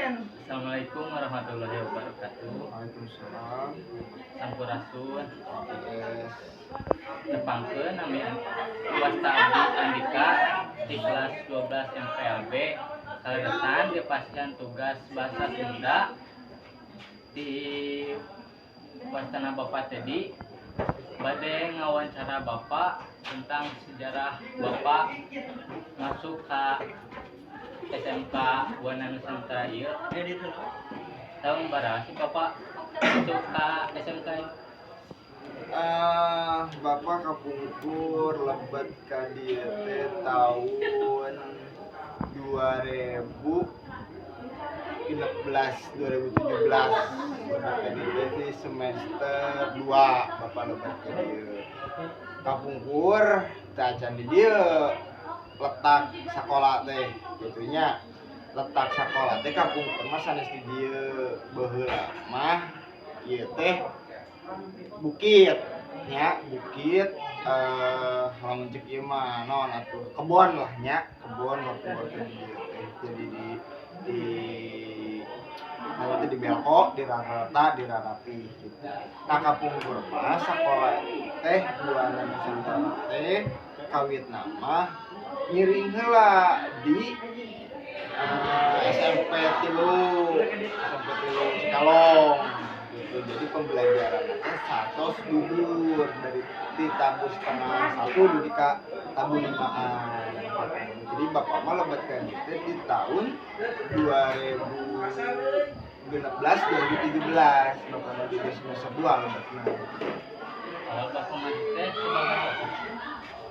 Action. Assalamualaikum warahmatullahi wabarakatuh. Waalaikumsalam. Sampurasun. Yes. Tepangkeun, nami wasta abdi Andika di kelas 12 MPLB. Kaleresan dipasihan tugas bahasa Sunda di wastana Bapak Teddy, bade ngawancara Bapak tentang sejarah Bapak masuk ke SMK Buana Nusantara ieu. Tahun berapa sih Bapak masuk ke SMK? Ah, Bapak kapungkur lebet ka dieu teh tahun 2016, 2017 lebet ka dieu di semester 2 Bapak lebet ka dieu. Kapungkur teh acan di dieu letak sakola teh gitu nya. Letak sakola teh kapungkur mah sanes di dieu. Baheula mah ieu teh bukit nya, bukit, lamun cek ieu mah naon atuh, kebon lah nya, kebon kapungkur teh di dieu teh. Jadi di naon teh, di belko, di rarata, di rarapi gitu. Nah, kapungkur mah sakola teh Buana Nusantara teh kawitna mah ngiring heula di SMP 3, SMP 3 Cikalong gitu. Jadi pembelajaran teh satos duhur, dari di tabuh 12.30 dugi ka tabuh 5-an. Jadi Bapak mah lebet ka dieu teh di tahun 2016, 2017 Bapak mah di semester 2 lebetna. Awal Bapak masuk teh sebagai apa?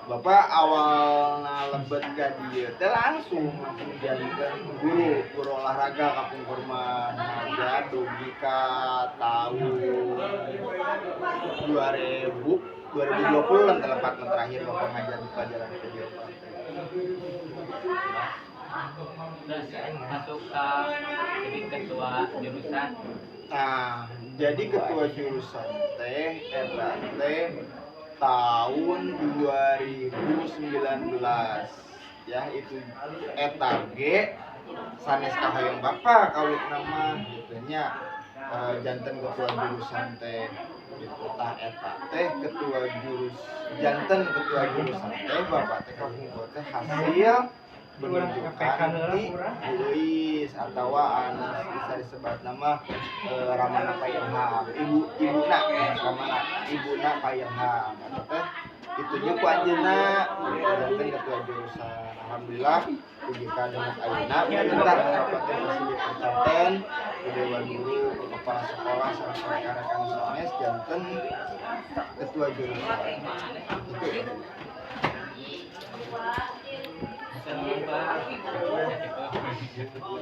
Bapak awalna lebet ka dieu teh langsung langsung janten guru, guru olahraga kapungkur mah, ngajar dugi ka tahun 2000 2020 lah telepatna terakhir Bapak ngajar di pelajaran P2. Terus masuk ke jadi ketua jurusan? Nah, jadi ketua jurusan teh eta teh tahun 2019 ya. Itu eta ge sanes kahoyong Bapak kawitna mah gitu nya, janten ketua jurusan teh gitu. Tah, eta teh ketua jurus janten ketua jurusan teh Bapak teh kapungkur teh hasil penunjukan ti Bu Euis atau anu bisa disebut nama Ramana Pak Ilham, ibu ibuna Ramana, ibuna Pak Ilham. Eta teh ditunjuk ku anjeunna janten ketua jurusan. Alhamdulillah dugi ka dengan ayeuna bentar Bapak teh masih dipercanten ku dewan guru, ku kepala sekolah, sareng rekan-rekan sanes janten ketua jurusan itu. Senang, Pak.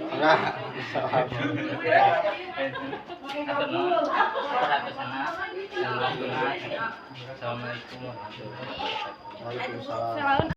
Enggak, salah. Hatur nuhun perhatosna dan waktuna. Assalamualaikum warahmatullahi wabarakatuh. Waalaikumsalam.